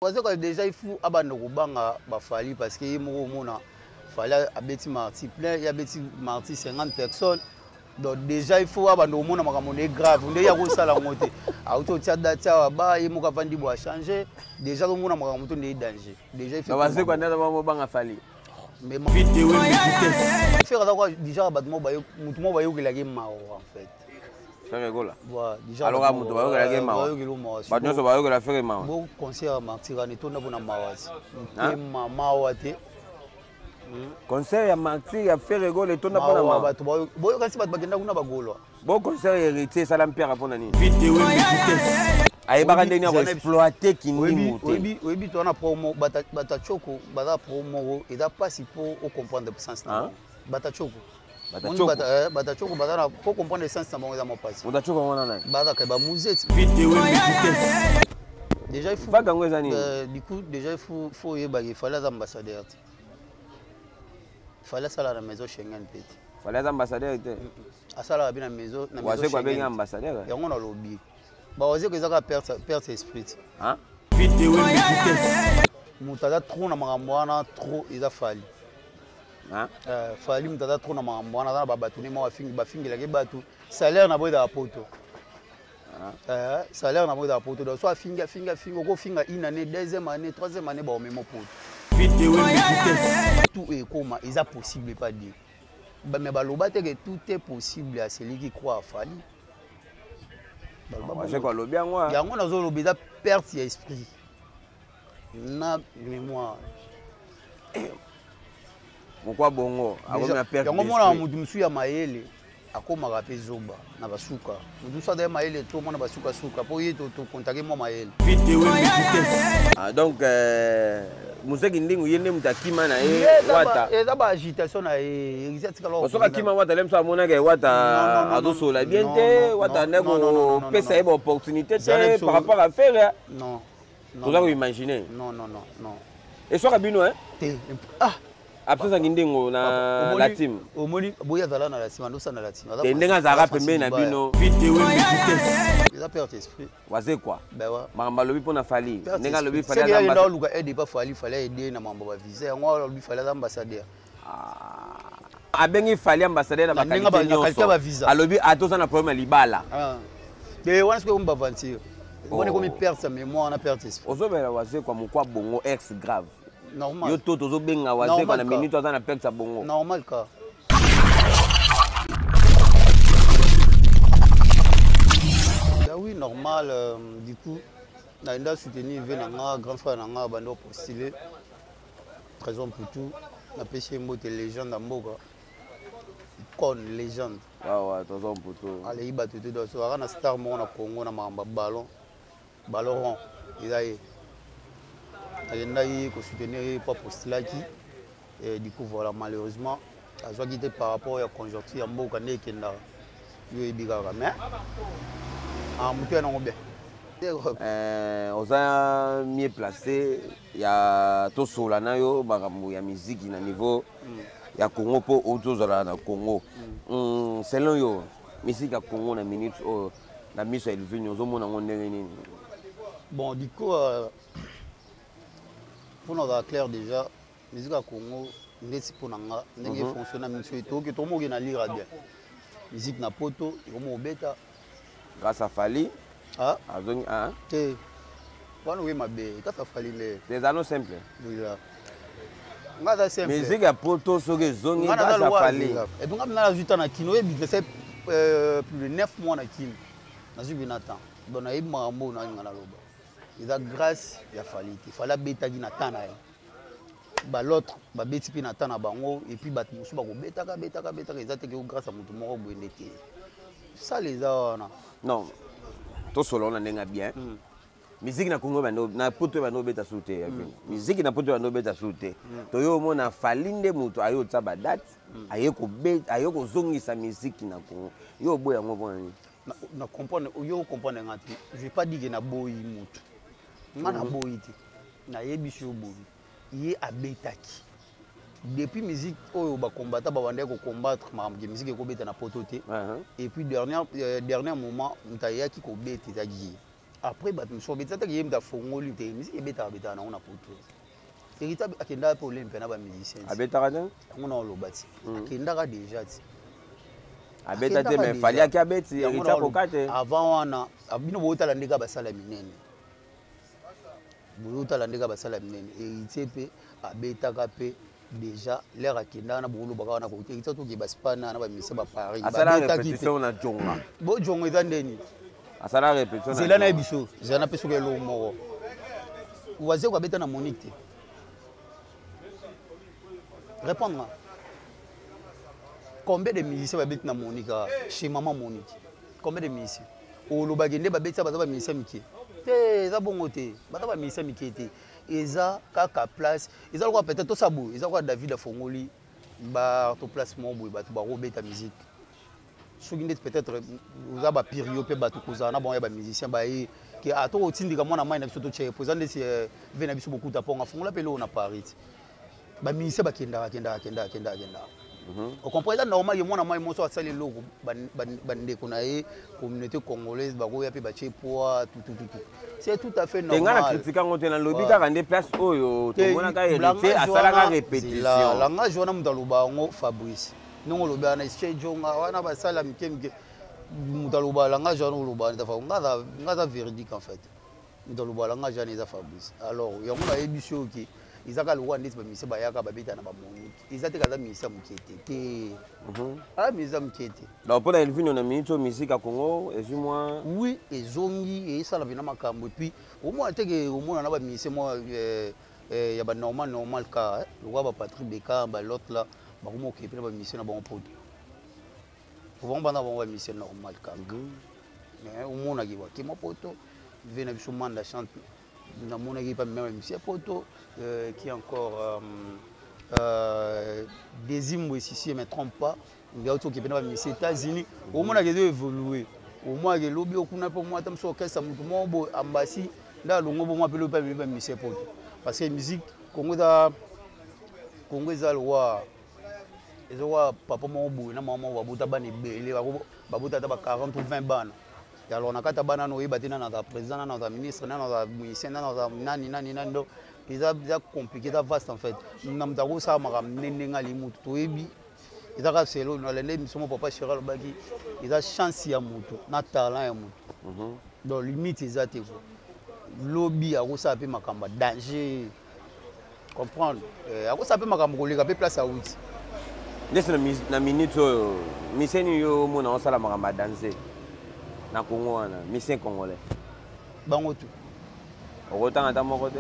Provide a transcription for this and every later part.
Wazekwa déjà il faut abanda kobanga ba Fally parce que ye moko omona Fally abeti marti plein ye abeti marti 50 personnes donc déjà il faut abanda komona makambo nde grave nde ya kosala yango te auti otia date awa ba ye moko avandi bo achange déjà komona makambo to nde danger déjà il faut Wazekwa nde azobanga Fally. Mais Ferre aza kwa déjà bato moko bayo moto moko bayokelaki mawa en fait. Ferre Gola. Alors moto bayokelaki mawa. Bato nyonso bayokela Ferre mawa. Bo concert ya martyr wana etonda mpona mawa ti. Motema mawa te. Concert ya martyr ya Ferre Gola etonda mpona mawa. Bato boyokasi bato bakenda kuna bagolwa. Bo concert ya héritier esala mpiaka mpona nini? Ayebaka ndenge ya koexploite kindimu te. Oyebi to wana promo bato ya choko baza pro moko eza mpasi mpo ocomprendre sens na bango. Bato ya choko. Bato ya choko baza na mpo comprendre sens na bango eza mwa mpasi. Moto ya choko wana nani? Bazaka bamuzeti. Déjà il faut vague yango eza nini? Du coup déjà il faut oyebaka efali aza ambassadeur te. Fally asala na maison Schengen mpe te. Fally aza ambassadeur te. Asalaka mpe na maison na maison Wazekwa abengi ambassadeur. Yango nalobi. Ba Wazekwa eza kaka perte esprit. Hein? Moto aza trop na makambo wana trop eza Fally. Hein? Fally moto aza trop na makambo wana aza na babato ne moko bafingelaki bato salaire na bango ezala poto. Salaire na bango ezala poto donc so afingi afingi afingi okofinga une année deuxième année troisième année baomema poto. Tout ekoma eza possible pas dire. Mais baloba te que tout est possible à celui qui croit à Fally. Wazekwa alobi yango. Yango nazoloba eza perte ya esprit na mémoire. Pourquoi bongo? Yango mona moto mosusu ya mayele akomaka mpe zoba na basuka. Moto mosusu azali mayele to mona basukasuka mpo ye tokontake mwa mayele. Donc Muzeki Ndingu ye nde moto akima na ye wata. Eza ba agitation na ye. Soki akima wata le mosusu amonaka wata azosola bien te, wata nde kopesa ye ba opportunité te par rapport à Ferre. Non. Toza koimagine. Non, non, non, non. Eswaka bino hein? Te. Ah. Absence ya Kindingo na la team. Omoni boya azala na la team, andosa na la team. Te ndenge azalaka pembeni na bino. Eza perte esprit. Wazekwa. Bawa. Makambo alobi mpona Fally. Ndenge alobi Fally aza ambassadeur. Oluka aide pa Fally, Fally aide na mambo ba visa. Yango alobi Fally aza ambassadeur. Abengi Fally ambassadeur na ba qualité nyonso. Alobi atoza na problème ya libala. Te wana soki ekomi ba aventure. Wana ekomi perte ya mémoire na perte esprit. Ozobela Wazekwa mokwa bongo ex grave. Normal. Yo to tozobenga Wazekwa na minute aza na perte ya bongo. Normal ka. Ben oui, normal. Du coup, naenda soutenir ve na nga grand frère na nga bando postuler. Trésor Mputu, napesi ye mbote légende ya mboka. Icône légende. Awa Trésor Mputu. Alei bato te donc aka na star moko na Congo na makambo ya ballon. Ballon rond eza ye. Akendaki kosoutenir ye po apostulaki. Et du coup voilà malheureusement azwaki te par rapport ya conjoncture ya mboka nde ekendaka. Yo oyebi kaka mais ah moto ya nango bien. Oza mieux placé ya tosola na yo makambo ya miziki na niveau ya Congo po ozozala na Congo. Selon yo miziki ya Congo na minute oyo na miso ya Elvin ozomona yango ndenge nini? Bon du coup mpona ozala clair déjà musique ya Congo ndeti mpona nga ndenge efonctionne na miso etoki tomoki na lira bien musique na poto ekomi kobeta grâce à Fally. Ah azongi ah te wana oye mabe grâce à Fally nde eza no simple. Nga aza simple. Musique ya poto soki ezongi grâce à Fally. Et puis nga mina nazwi temps na Kino oyebi c'est plus de 9 mois na Kino nazwi bina temps donc nayebi makambo oyo nalinga naloba eza grâce ya Fally te. Fally abetaki na temps na ye. Ba l'autre babeti mpe na temps na bango et puis bato mosusu bakobetaka betaka betaka eza te ke grâce ya moto moko boye nde te sala eza wana. Non tosolola na ndenge bien. Musique na Congo bando na poto bando beta su te. Musique na poto bando beta su te. Toyo mona Fally nde moto ayo tsa ba date aye ko bet aye ko zongisa musique na Congo. Yo boya ngo pona nini? Na comprendre yo comprendre nga te. Je vais pas dire que na boyi moto. Nga na boyi te. Na yebi yo boyi. Ye abetaki. Depuis musique oyo ba combattant ba bandaki ko combattre makambo ke musique ekobeta na poto te. Et puis dernier moment moto ayaki kobeta ezalaki ye. Après bato mosusu babeti, ataki ye moto afongoli te. Musique ebetaka, betaka nango na poto. Héritier akendaka mpe Olympia na bamusicien. Abetaka te. Yango na oloba ti akendaka déjà ti. Abeta te, mais Fally aki abeti, Héritier akoka te. Avant wana, bino bootala ndenge basala minene, boyotala ndenge basala minene. Héritier mpe abetaka mpe déjà l'heure akendaka na boolobaka wana koki. Héritier toke baspana na bamusicien baparis. Asala répétition na Jonga. Bojongo eza ndeni. Asala répétition. Nzela na ye biso, nzela na mpe soki eloko moko Wazeko abeta na Monique te. Répondre nga, combien de musiciens babeti na Monique, chez maman Monique? Combien de musiciens olobaki nde babetisa? Baza bamusicien mike te, eza bongo te. Baza bamusicien mike te, eza kaka place. Eza lokola peut-être tosa boye, eza lokola David afongoli bar to place moko boye, bato bakobeta musique. Soki ndeti peut-être oza bapire, yo mpe bato kozala na bango ya bamusicien baye ke ata otindika mwana mai na biso totie po eza ndeti ve na biso bokuta mponga afongola mpe eloko na Paris ti bamusicien bakendaka, kendaka, kendaka, kendaka, kendaka. Ocomprend? Eza normal ye mwana mai moso asali eloko, bandeko na ye, communauté congolaise bakoya mpe batie poids tutututu, c'est tout à fait normal. Nga na critique yango te, nalobi kaka nde place oyo tomonaka Héritier asalaka répétition. Langage wana, moto aloba yango Fabrice, ndenge olobi wana esie jonga wana basala mike mike. Moto aloba langage wana, oloba nga aza véridique en fait. Moto aloba langage wana eza Fabrice. Alors yango nayebi soki eza kaka lokola ndeti bamusicien bayaka babeta na bamoniki, eza te kaza musicien moke te te, aza musicien moke te. Donc mpona Elvino, na minute oyo musique ya Congo ezwi mwa Oui, ezongi, esala mpena makambo. Et puis omona teke omona na bamusicien mwa ya banormal normal ka lokola baPatrick Beka, balot la bakoma okepe na bamusicien na bango poto, bango bana bango bamusicien normal kaka. Mais omonaki bakema poto ve na biso Manda Chante, namonaki pa meme musicien poto qui encore Dezimbo, si je me trompe pas, ngauti okepe na bamusicien États-Unis. Omonaki ezo évolue, omonaki elobi okuna mpe omona ata mosu orchestre motu moko boye ambasi nde alongo bongo mpe lobi mpe amemi bamusicien poto, parce que musique Congo eza, Congo eza lokwa, eza kwa papa moko boye na mama moko babota bana ebele, babota ata ba 40 ou 20 bana. Alors na kati ya bana wana oyeba te nani aza président, nani aza ministre, nani aza musicien, nani aza nani, nani, nani. Donc eza compliqué, eza vaste en fait. Na moto akosala makambo nde ndenge ali motu toyebi, eza kaka selo. Nalende émission mo papa chéri alobaki eza chance ya motu na talent ya motu. Donc limite eza te ko lobi akosala mpe makambo ya danger, comprendre, akosala mpe makambo koleka mpe place awuti. Ndesi na minute oyo, miseni yo omona osala makambo ya danger na Congo wana, musicien congolais? Bango tu. Okotanga ata moko te?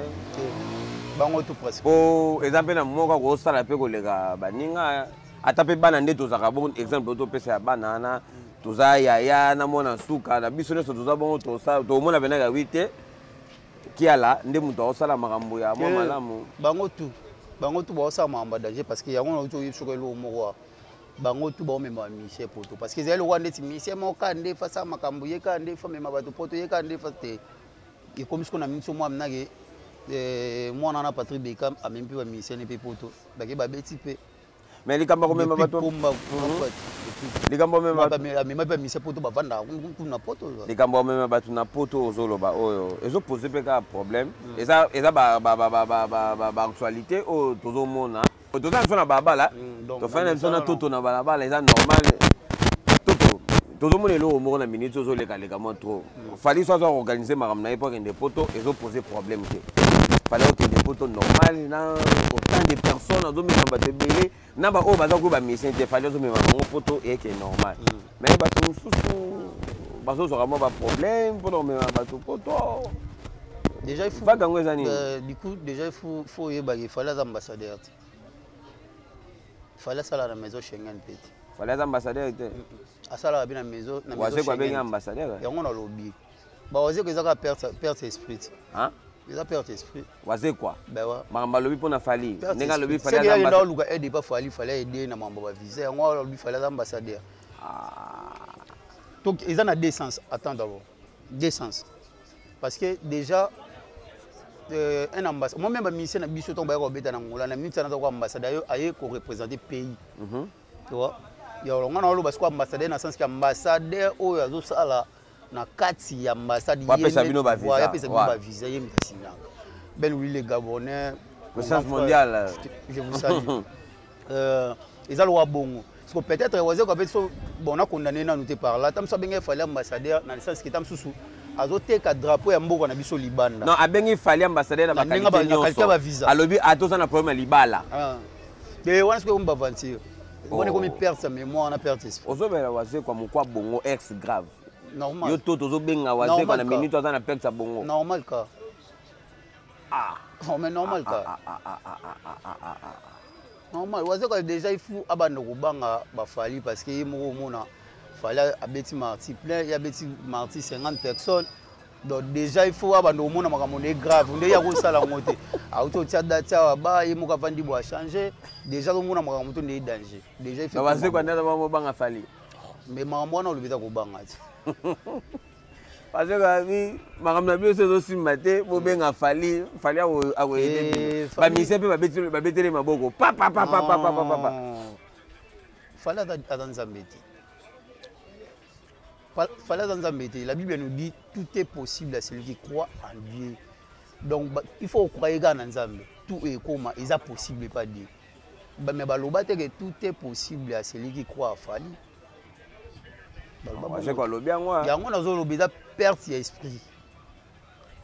Bango tu presque. Po eza mpe na moko akosala mpe koleka baninga, ata mpe bana nde tozalaka bongo. Exemple oyo topesa ya bana wana, toza yaya na mwana suka na biso nyonso, toza bongo, tomona mpenaka wi te kiala nde moto akosala makambo ya mwa malamu. Bango tu, bango tu baosala makambo ya danger, parce que yango nauti oyebi soki eloko moko, bango tu baomema bamusicien poto, parce que ezali lokola ndeti musicien moko kaka nde fasala makambo ye, kaka nde fa mema bato poto ye, kaka nde fa te. Ekomi siko na miso mwa minake mwana wana Patrick Beka amemi mpe bamusicien ne mpe poto, bake babeti mpe. Mais likambo ya komema bato, likambo amema mpe bamusicien poto, bavandaka kuna poto. Likambo ya komema bato na poto ozoloba oyo ezopose mpe kaka problème. Eza baactualité oyo tozomona. Toza na biso na balabala, tofandi na biso na toto na balabala, eza normal. Toto tozomona eloko moko na minute ozolekaleka mwa trop. Fally so aza organise makambo na ye mpo akende poto, ezopose problème te. Fally okende poto normal na autant de personnes, azomema bato ebele na baoyo baza koyo bamusicien te. Fally azomema bango poto, eyeke normal. Mais bato mosusu bazozwaka mwa baproblème mpona komema bato poto. Déjà il faut vague yango eza nini? Du coup déjà il faut oyebaka Fally aza ambassadeur te. Fally asalaka na maison Schengen mpe te. Fally aza ambassadeur te? Asalaka mpe na maison na Wazeko abengi ambassadeur. Yango nalobi, bawazeko eza kaka perte esprit te, eza perte esprit. Wazekwa makambo alobi mpona Fally, ndenge alobi Fally aza oluka aide epa Fally, Fally aide na makambo bavisa, yango alobi Fally aza ambassadeur. Donc eza na deux sens. Attends, d'abord deux sens, parce que déjà un ambassadeur, moi même bamusicien na biso, ntango bayaka kobeta na Ngola na minute wana, aza ko ambassadeur, aye koreprésenter pays. Tu vois, ya nga na oloba sikoyo ambassadeur na sens ke ambassadeur oyo azosala Na kati ya ambassade, Bapesa bino ba visa. Apesa bino ba visa, ye moto asignaka. Ben Willy le Gabonais. Puissance mondiale. Je vous salue. Eza lowa bongo. Parce que peut-être Wazekwa ape so, bon, na condamné nanu te par là. Tam so abengi Fally ambassadeur na licence ke tam susu azoteka drapeau ya mboka na biso libanda. Non, abengi Fally ambassadeur na Na ndenge ba qualité na qualité ya nyonso. Ba visa. Alobi atoza na problème ya libala. Ah. De wana soki ekomi ba aventure. Wana Oh. ekomi perte sa mémoire na perte esprit. Ozobela Wazekwa mokwa bongo ex grave. Normal. Yo to tozobenga Wazekwa na Normal, ka. minute aza na perte ya bongo. Normal ka. Ah. Non, mais normal ka. Ah, ah, ah, ah, ah, ah, ah, ah, ah. Normal. Wazekwa déjà, il faut abanda kobanga ba Fally parce que ye moko omona Fally abeti martyr plein, ye abeti martyr 50 personnes. Donc déjà il faut abanda komona makambo nde grave nde ya kosala yango te. Auti otia date awa, ba ye moko avandi bo achanger, déjà komona makambo to nde danger. Déjà il faut Na Wazekwa nde aza mobanga Fally. Mais makambo wana olobi eza kobanga te. Wazekwa abi makambo na biso ezosimba te, bobenga Fally, Fally akoyede Eh, bino. Fally- Bamusicien mpe babeteli maboko pa pa pa pa pa pa pa pa pa. Non. Fally aza Nzambe te. Fally aza Nzambe te. La Bible nous dit: tout est possible à celui qui croit en Dieu. Donc il faut croire kaka na Nzambe, tout ekoma eza possible pas Dieu. Mais baloba te que tout est possible à celui qui croit à Fally. Baloba bongo. Wazekwa alobi yango, ah. Yango nazoloba eza perte ya esprit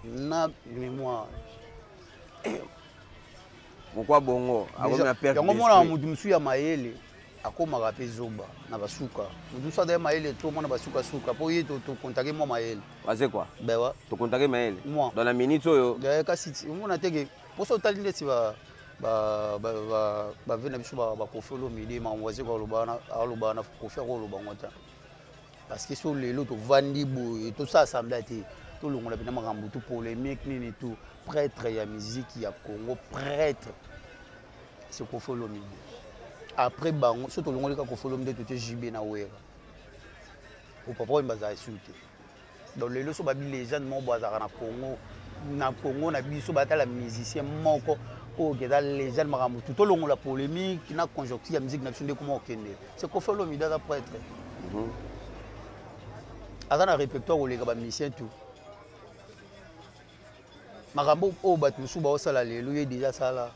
na mémoire. Mokwa bongo akomi na perte Yango mona d'esprit. motu mosusu ya mayele akomaka mpe zoba na basuka. Motu mosusu azali mayele to mona basukasuka mpo ye tokontake mwa mayele. Wazekwa Bewa. Tokontake mayele. Moi. Dans la minute oyo. Kasi omona teke mposo otali ndeti bave na biso, baKoffi Olomide, makambo Wazekwa aloba na Kofi akoloba ngo te, parce que so lelo tovandi boye, tosala assemblée te, tolongola mpena makambo tu polémique nini tu, prêtre ya musique ya Congo, prêtre c'est Kofi Olomide. Après bango, so tolongoli kaka Kofi Olomide, tote JB na Wera, o Papa oyo bazala esu te. Donc lelo so babi légende moko bo azalaka na Congo, na Congo na biso, batala musicien moko oyo eza légende, makambo tu tolongola polémique na conjoncture ya musique na biso nde koma okende, c'est Kofi Olomide. Aza prêtre, aza na répertoire koleka bamusicien tout. Makambo oyo bato mosusu baosala lelo, ye déjà asala,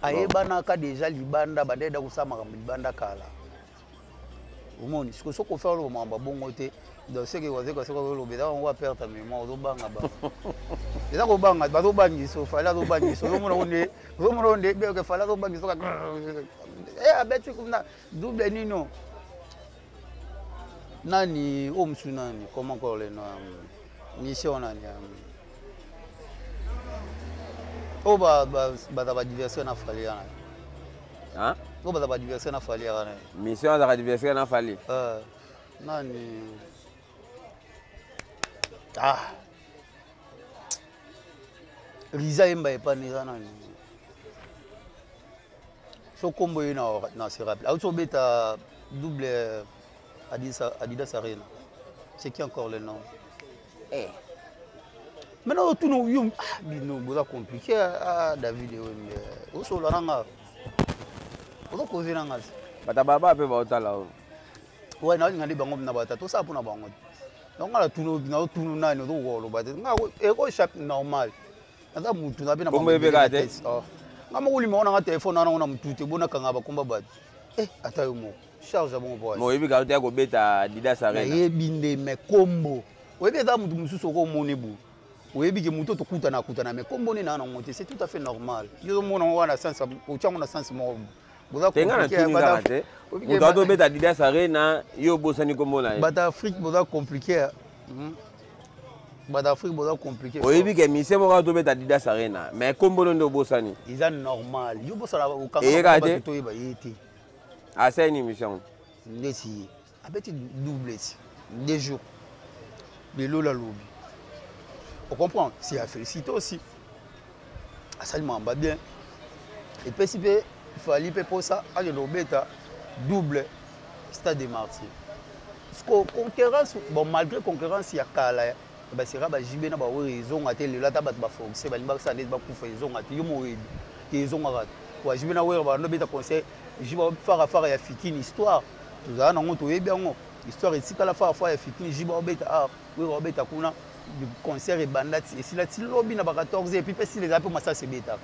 ayebanaka déjà libanda, bandeda kosala makambo libanda kala. Omoni sikoyo soki Kofi oloba makambo abongo te, donc soki Wazekwa soki oloba, eza bango baperte mémoire, ozobanga bango, eza kobanga, bazobangisa Fally, azobangisa. Ozomona onde, ozomona onde beke Fally azobangisa, abeti kuna double nino nani oyo mosusu nani, comment encore le nom, mission nani oyo baza badversaire na Fally wana? Hein? Oyo baza badversaire na Fally wana. Mission azalaka adversaire na Fally? Nani, ah, Riza yemba epani, eza nani so kombo ye na se rappelle, auti obeta double Adidas Arena, c'est qui encore le nom? Eh. Maintenant otuna yo, ah, bino boza compliqué. Ah, David Ewembe, osola nanga, ozokoze nanga te. Bato baba mpe baotala oyo. Ouais, naolinga nde bango na bata tosala mpona bango te. Donc nga natunu nani, ozokoka koloba te, nga eko échappe normal, naza mutu na mpe na Kombo yebi kaka te? Nga moko limao nanga telefone wana ngo na mutu te, bonakanga bakomba bato. Ata yo moko charge ya bongo po. Mo oyebi kaka te ya kobeta Adidas Arena. Nayebi nde, mais kombo oyebi, eza mutu mosusu okomoni boye, oyebi ke motu tokutana akutana, mais kombo nde naa nango te. C'est tout à fait normal. Yo ozomona ngo wana sens, otiango na sens moko boza Te, nga compliqué, natuni kaka te. Oyebi ke Moto atobeta Adidas Arena, yo obosani kombo na ye. Bato Afrique boza compliqué. Bato Afrique boza compliqué. Oyebi ke mise moko atobeta Adidas Arena, mais kombo no nde obosani. Eza normal, yo bosala. Eye kaka te? Okanga toyeba ye te. Asali ni mission? Ndeti ye abeti double ti 2 jours, lelo lalobi, ocomprendre, c'est à féliciter aussi. Asali makambo bien, epesi mpe Fally mpe mposa akende kobeta double Stade de Martyr. Parce concurrence, bon, malgré concurrence ya kala basera, baJB na baWera, ezonga te lelo. Ata bato baforce balingi basala neti bakufa, ezonga te. Yo mo oyebi te, ezongaka te. BaJB na Wera bando beta concert, JB farafara ya Fikini, histoire tozala nango, toyebi yango. Histoire etikala fa fa ya fitini jiba obeta ah wera obeta kuna concert ebanda ti esila ti lobi na ba 14 et puis pe sila eza pe masasi ebetaka.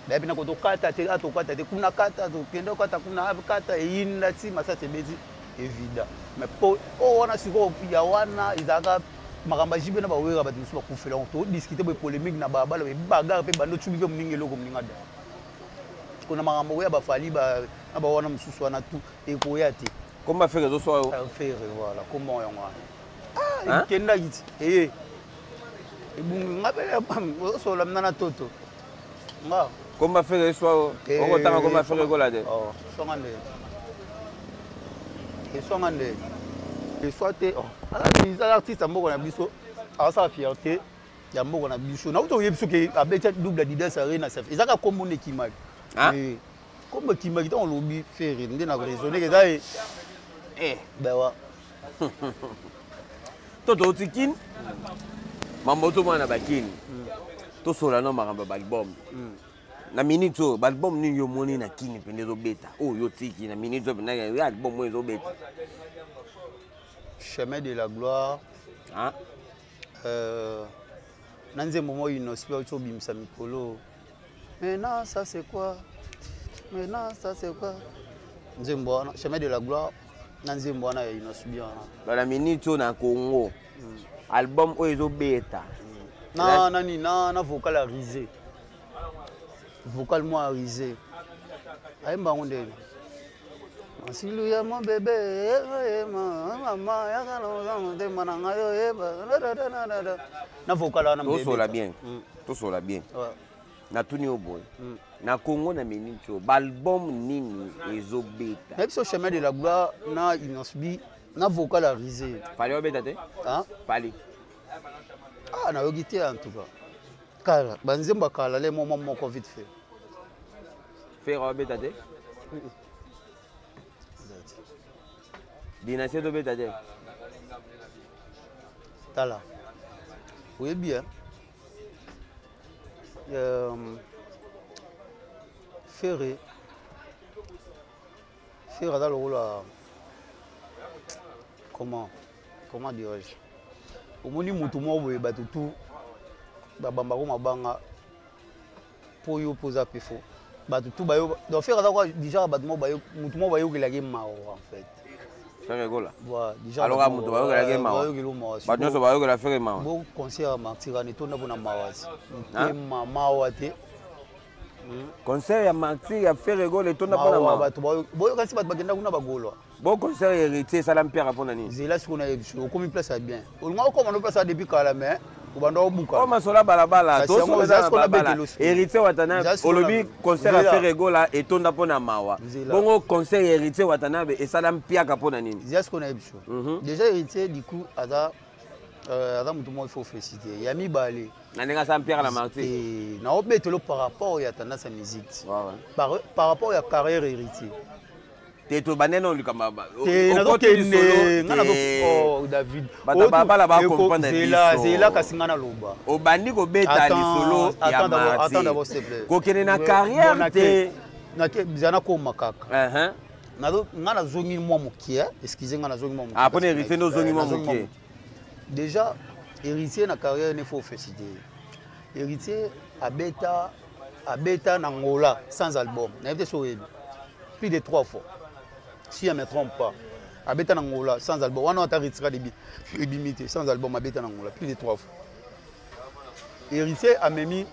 Bayebi na kotokata te atokata te kuna kata tokende okata kuna kata eyinda ti masasi ebeti evida. Mais po oyo wana sikoyo ya wana ezalaka makambo ya jibe na bawera bato mosusu bakufela yango todiscute boye polémique na balabala boye bagarre mpe bando cubi mpe moninga eloko moninga da kona makambo oya bafali na bawana mosusu wana tu ekoya te. Komba Ferre ezoswa yo. Ah, Ferre voilà komba yango wana. Ah, ekendaki ti eye ebungi nga mpe ozosola mna na toto nga. Komba Ferre eswa yo. Okotanga komba Ferre ekola te. Oh, eswanga nde. Eswanga nde. Eswa te. Oh, aza artiste ya mboka na biso, azasala fierté ya mboka na biso. Nauti oyebi soki abeti double Adidas Arena, eza kaka kombo nde ekimaki. Kombo ekimaki ntango olobi Ferre nde na raisonne eza ye. Eh. Bawa. To touti Kini, mambo tozomona na bakini, tosola no makambo ya baalbum. Na minute oyo, baalbum nini yo omoni na Kini mpenza ezobeta, oyo yo otiki na minute oyo mpenza ya album oyo ezobeta? Chemin de la gloire. Hein? Na nzembo moko Innoss'B auti obimisa mikolo. Maintenant ça c'est quoi? Maintenant ça c'est quoi? Nzembo wana Chemin de la gloire na nzembo wana ya Innoss'B wana. Na minute oyo na Congo, album oyo ezobeta. Na nani na vocal ya Risé. Vocal moi ya Risé. Ayemba yango ndenge. Masilu ya mon bébé, mama, yaka na motema na ngai oyeba. Na vocal wana. Tosola bien. Tosola bien. Natuni yo boye. Na Congo na minute oyo, baalbum nini ezobeta? Na biso Chemin de la gloire na Innoss'B na vocal ya Risé. Fally obeta te? Hein? Fally. Ah, nayoki te en tout cas. Kala, banzembo ya kala le moko moko vite fait. Ferre obeta te? Dynastie tobeta te? Tala. Oyebi hein? Ferre Ferre aza lokola comment dirais-je, omoni motu moko boye bato tu babambako mabanga mpo yo mpo oza pe fo bato tu bayo. Donc Ferre aza kwa déjà bato moko bayo, motu moko bayokelaki mawa en fait. Ferre Gola. Alors moto bayokelaki mawa, bato nyonso bayokela Ferre mawa. Bo concert ya Martyrs wana etonda mpona mawa ti motema mawa te. Concert ya Martyrs ya Ferre Gola etonda mpona mawa. Bato boyokasi bato bakenda kuna bagolwa. Bo concert ya Héritier esala mpiaka mpona nini? Zela sikoyo nayebi so okomi place ya bien, olinga okoma no place ya depuis kala mais obanda obuka. O masolo ya balabala, tosolobala. Héritier Watanabe, olobi concert ya Ferre Gola etonda mpona mawa, bongo concert ya Héritier Watanabe esala mpiaka mpona nini? Zela sikoyo nayebi so déjà Héritier du coup aza aza motu moko il faut féliciter ya mibale. Na ndenge asala mpiaka na Martyrs. Naobetelo par rapport ya tendance ya musique, par rapport ya carrière Héritier. Te, tobande na likambo. Nazokende nga David. Bato babala bacomprendre biso. Zela kasi nga naloba. Obandi kobeta lisolo ya Martyrs, kokende na carrière te. Zala nakoma kaka nga nazongi mwa mokie, excuse nga, nazongi mwa mokie. Mpona Héritier nde ozongi mwa mokie. Déjà Héritier na carrière ne faut féliciter Héritier. Abeta, abeta na Angola sans album, nayebi te so oyebi, plus de trois fois si je me trompe pas. Abeta na Angola sans album wana, ata retira ebimi te, sans album abeta na Angola plus de trois fois. Héritier amemi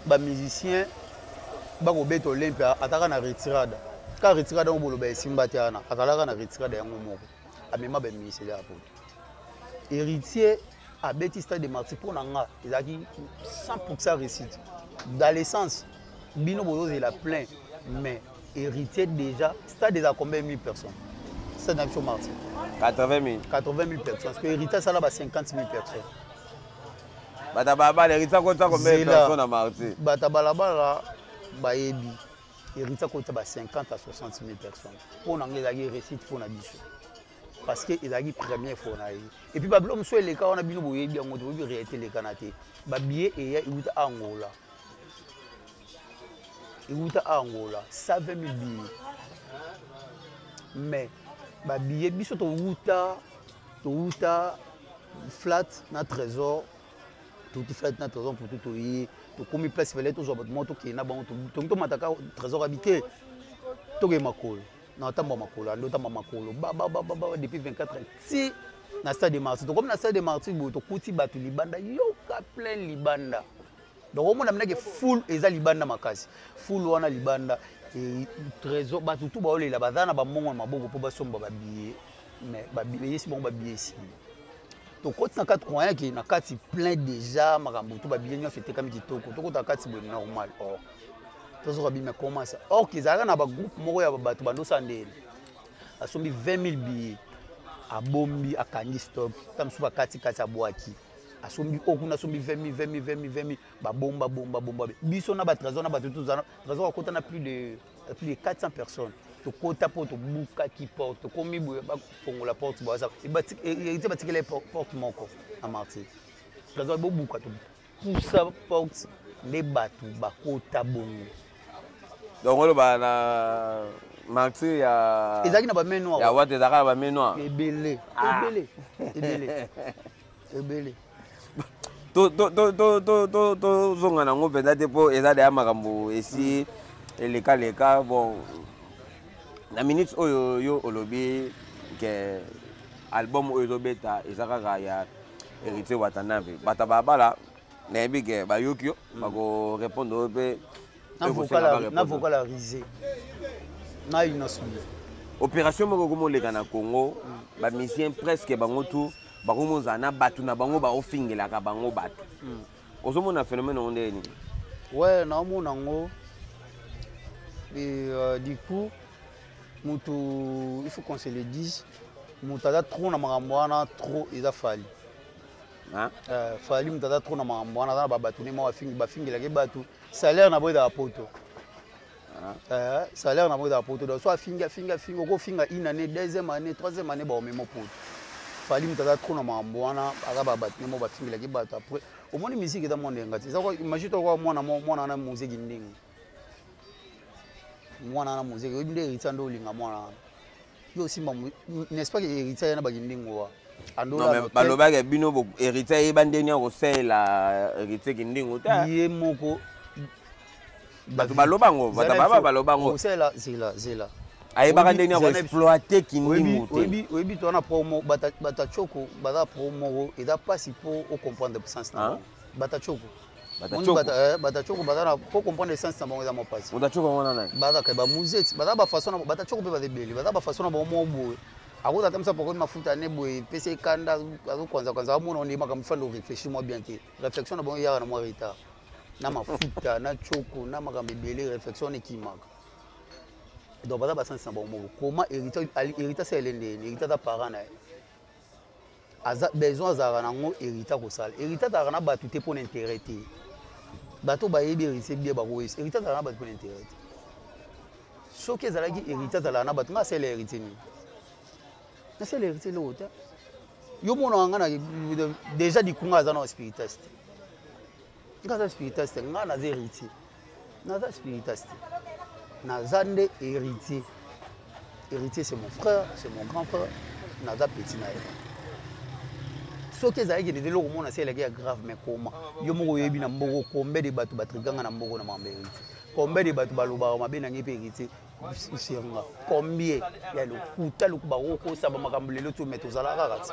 bamusicien bakobeta Olympia, ataka na retirada ka retirada yango boloba esimba te wana, azalaka na retirada yango moko amema bamusicien ya poto. Héritier abeti stade de Martyrs, mpo na nga ezalaki 100 réussite dans l'essence. Bino bozozela plein, mais Héritier déjà stade eza combien mille personnes, stade na biso Martyrs? 80 000. 80 000 personnes, parce que Héritier asala ba 50 000 personnes. Bato balabala, Héritier akota combien de personnes na Martyrs? Bato balabala bayebi Héritier akota ba 50 à 60 000 personnes. Mpo na nga ezalaki réussite mpo na biso parce que ezalaki première fois na ye. Et puis babilo mosusu eleka wana, bino boyebi yango te, boyebi réalité elekana te. Babillet eya euta Angola, euta Angola 120 000 billets, mais Babillet, biso towuta flat na Trésor, touti flat na Trésor mputu, toye, tokomi place fallait tozwa bato moko, tokende na bango, tongi tomataka Trésor abi te, tokende makolo na otamba makolo, ando otamba makolo babababa depuis 24 ti na Stade de Martyr. Tokomi na Stade de Martyr boye, tokuti bato libanda, yoka, plein libanda. Donc omona minake foule eza libanda makasi, foule wana libanda Trésor, bato tu baolela, baza na bambongo na maboko mpo basomba babillet, mais eyesi bango babillet esili. Tokoti na kati, croyant ke na kati plein déjà, makambo to babillet nyonso etekami kitoko. Tokota kati boye normal, or tozoka bima, comment ça? Or ke ezalaka na bagroupe moko ya bato bandosala ndeni, asombi 20 000 billets, abombi, akangi stock, ta mosusu akati kati, abwaki, asombi oyo kuna, asombi 20 000, 20 000, 20 000, 20 000, babomba, bomba, bomba. Biso na batrésor na bato tozala, Trésor akota na plus de 400 personnes. Tokota mpo tobukaki porte, tokomi boye, bafongola porte, boaza ete batikela porte moko na Martyr. Trésor bobuka, topusa porte nde bato bakota bongo. Donc oloba na Martyr ya Ezalaki na bamain noire. Ya wata ezalaka na bamain noire. Ebele, ebele, ebele, ebele. Tozonga nango mpenza te mpo eza deya makambo esi elekaleka. Bon, na minute oyo yo olobi ke album oyo ezobeta eza kaka ya Héritier Watanabe, bato babala nayebi ke bayoki yo, bakorépondre oyo mpe. Na vocal ya Risé na Innoss'B. Opération moko ekomoleka na Congo, bamusicien presque bango tu bakomozala na bato na bango baofingelaka bango bato. Ozomona phénomène yango ndenge nini? Ouais, naomona yango et du coup moto, il faut qu'on se le dise, moto aza trop na makambo wana trop, eza Fally. Hein? Fally moto aza trop na makambo wana, aza na babato ne moko bafingelaki bato, salaire na bo ezala poto. Salaire na bango ezala poto. Donc so afingi, afingi, afingi, okofinga une année, deuxième année, troisième année, baomema poto. Fally moto aza trop na makambo wana, aza babato ne moko bafingelaki bato. Après omoni musique eza mwa ndenga te, eza imagine tokoka mwana mwana wana mozeki ndenge mwana wana mozeki, oyebi nde Héritier nde olinga mwana wana, yo osimba, n'est-ce pas ke Héritier ye na bakindingo wa? Balobaka bino Héritier ayeba ndeni ya kosalela Héritier kindingo te. Ye moko. Bato baloba ngo, bato baba baloba ngo. Kosalela, zela, zela. Ayebaka ndeni ya koexploite kindingu te. Oyebi to wana pro bato choko baza pro moko, eza mpasi mpo ocomprendre sens na bango. Bato choko, bato choko baza na po comprendre sens na bango, eza mwa mpasi. Moto choko wana nani? Bazaka bamuzeti, baza bafaçon na bato choko mpe baza ebele, baza bafaçon na bango moko boye. Akoza ata mosa pokoni mafuta ne boye, epesi ekanda, azokwanzakwanza, amona onde makambo fanda oréfléchir mwa bien te. Réflexion na bango eyaka na mwa retard, na mafuta na choko na makambo ebele, réflexion wana ekimaka. Donc baza basansi na bango moko. Comment Héritier asalele ndeni? Héritier aza parent na ye, aza besoin azalaka nango. Héritier kosala, Héritier azalaka na bato te mpo na intérêt te. Bato bayebi Héritier bien, bakoyesa Héritier azalaka na bato mpo na intérêt te. Soki ezalaki Héritier azalaka na bato, nga asala Héritier nini? Nasala Héritier eloko te. Yo monaka nga na déjà likunga aza na spiritas te, nga aza spiritas te, nga naza Héritier, naza spiritas te, naza nde Héritier. Héritier, c'est mon frère, c'est mon grand frère, naza petit na ye. Soki ezalaki nde eloko mona asalelaki ya grave, mais koma yo moko oyebi na mboko combien de bato batriganga na mboko na makambo Héritier, combien de bato balobaka mabe na ngai mpe Héritier senga, combien ya lokuta loku bakokosaba makambo lelo to me tozala kaka ti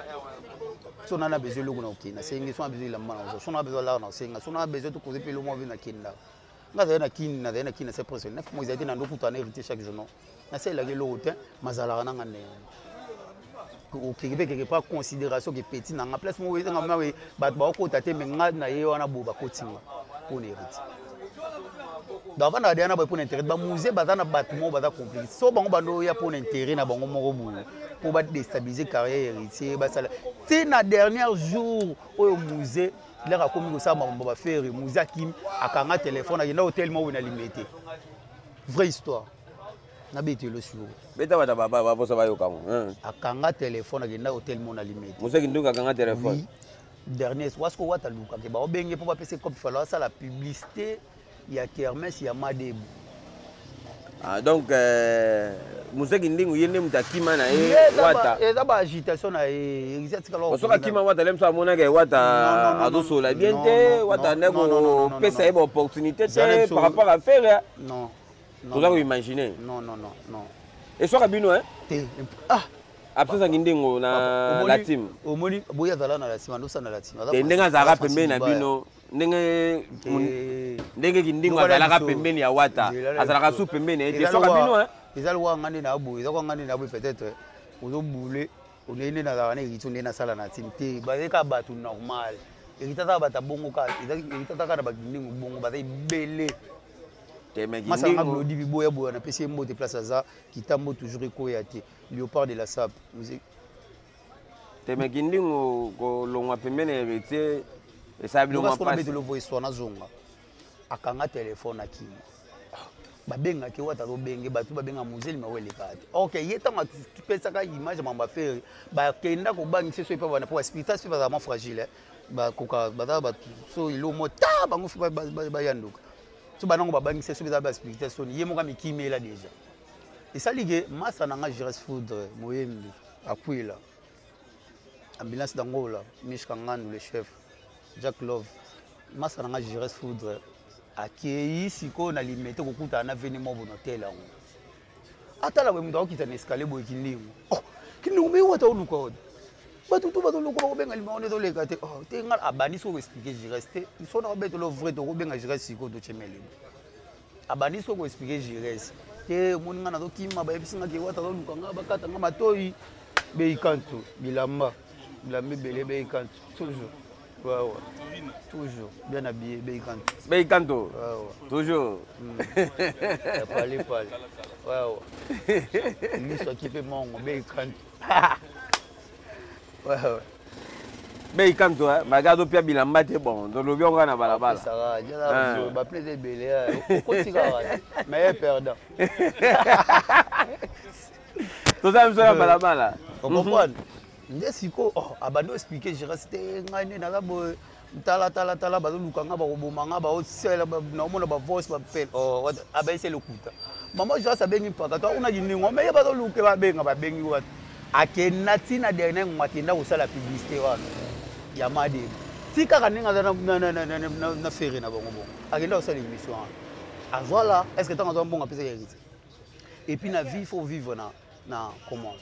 so na besoin eloko na okende, nasengi. So na besoin elamba na kozwa, so na besoin lara na kosenga, so na besoin tokoze mpe eloko mwa nakendaka. Nga azali na Kini, nazali na Kini, nase presque 9 mois, ezali te na ndokutana na Héritier chaque jour. Non, nasalelaki eloko te, mazalaka nanga ndenge okeke mpe quelque part considération ke petit na nga place moko ezanga bato bakokota te, me nga na ye wana boye bakotinga mpo na Héritier. Donc avandaka deya na boye mpo na intérêt. Bamusée baza na bato moko baza compliqué, so bango bando oya mpo na intérêt na bango moko boye mpo badéstabiliser carrière Héritier, basala ti na dernier jour oyo musée lere akomi kosala makambo bafere. Musée akimi, akanga telefone, akenda hotel moko boye na Limete. Vraie histoire, nabetelo sikoyo. Beta, bato baposa bayoka mo. Akanga telefone, akenda hotel moko na Limete. Mosaki ndoki akanga telefone. Oui. Dernier wasko wata alukake baobenge mpo bapesa cope, falo asala publicité ya kermesse ya Madebu. Ah, donc Mzee Kindingu ye nde moto akima na ye Wata. Eza ba agitation na ye. Soki akima Wata, le moso amonaka Wata azosola bien te, Wata nde kopesa ye baopportunité te par rapport à Ferre. Non. Toza koimagine. Non, non, non, non. Eswaka bino te. Ah. Absence ya Kindingo na la team. Omoni boye azala na la team, andosala na la team. Te, ndenge azalaka pembeni na bino, ndenge Kindingo azalaka pembeni ya Wata, azalaka su pembeni ye te, soka bino. Eza lokola nga nde na boye, eza lokola nga nde na boye, peut-être ozobule ondenge nde nazalaka na Héritier, nde nasala na team te. Bazali kaka bato normal. Héritier azaka bato ya bongo kaka, Héritier azaka na bakindingo bongo, baza ebele. Masanga Glodi biboya boya, napesi ye mbote place aza kitambo, toujours ekoya te, léopard de la sape. Te, mais Kindingo kolongwa pembeni ya Héritier esala bino mwa pasi. Betelo voice wana, zonga akanga telefone, akima. Babengaki Wata, azobenge bato, babenga mozeli mawe elekaka te. Ok, ye ntango apesaka image ya mambo Ferre, bakenda kobangisa so epa bana po baspiritas mpe bazala mwa fragile, bakoka baza bato so elomo ta bango fo bayanduka so banango babangisa so eza baspiritas soni ye moko amikimela déjà. Esali ke masa na nga Gires Foudre moyembi akwila ambulance d'Angola, Mishka Ngandu le chef, Jack Love, masa na nga Gires Foudre akei sikoyo na Limete kokutana na veni mobo na hotel yango. Atala boye, moto akokita na escalier boye, Kindingo. Oh, Kindingo, me Wata oluka oyo bato tu bazoluka, bakobenga limao nde ezoleka te. Oh te, nga abandi soki koexpliquer Gires te, so na kobetelo vrai, tokobenga Gires sikoyo, totyemelibo. Abandi soki koexpliquer Gires te, omoni nga nazokima, bayebisi nga ke Wata azoluka nga, bakata nga matoi. Beikanto bilamba, bilamba ebele, Beikanto toujours. Ouais. Toujours bien habillé, Beikanto. Beikanto. Ouais. Toujours. Pale pale. Ouais. Miso akipe mongo, Beikanto. Ouais. Beikanto, malgré azopia bilamba te, bon, tolobi yango kaka na balabala. Baplace ebele, okotikaka meilleur perdant. Toza biso na balabala. Ocomprendre nde sikoyo, oh, abandi oexpliquer Gérasi te, ngai nde naza boye, tala tala tala, bazoluka nga, bakoboma nga, baosela, naomona bavoice bapele. Oh, abayisi lokuta. Mama Gérasi abengi mpaka to akuna Kindingo, me ye bazoluka, babenga, babengi wata, akenda ntina dernier ngongo, akenda kosala publicité wana ya madebo ti kaka ndenge aza na Ferre na bango bongo, akenda kosala émission wana, azwala. Est ce que ntango azwa mbongo, apesaki Héritier? Et puis na vie, il faut vivre na comment,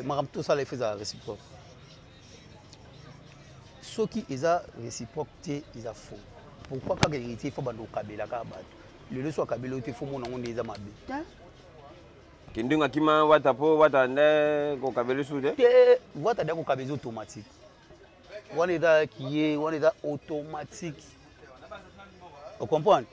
makambo tosala efe ezala réciproque. Soki eza réciproque te, eza faux. Pourquoi kaka Héritier, il faut bando okabela kaka bato? Lelo so akabeli oyo te, faut mona yango nde eza mabe. Kindingo akima Wata mpo Wata nde kokabela esu te. Te, Wata nde akokaba, eza automatique wana, eza kiye wana, eza automatique, ocomprendre?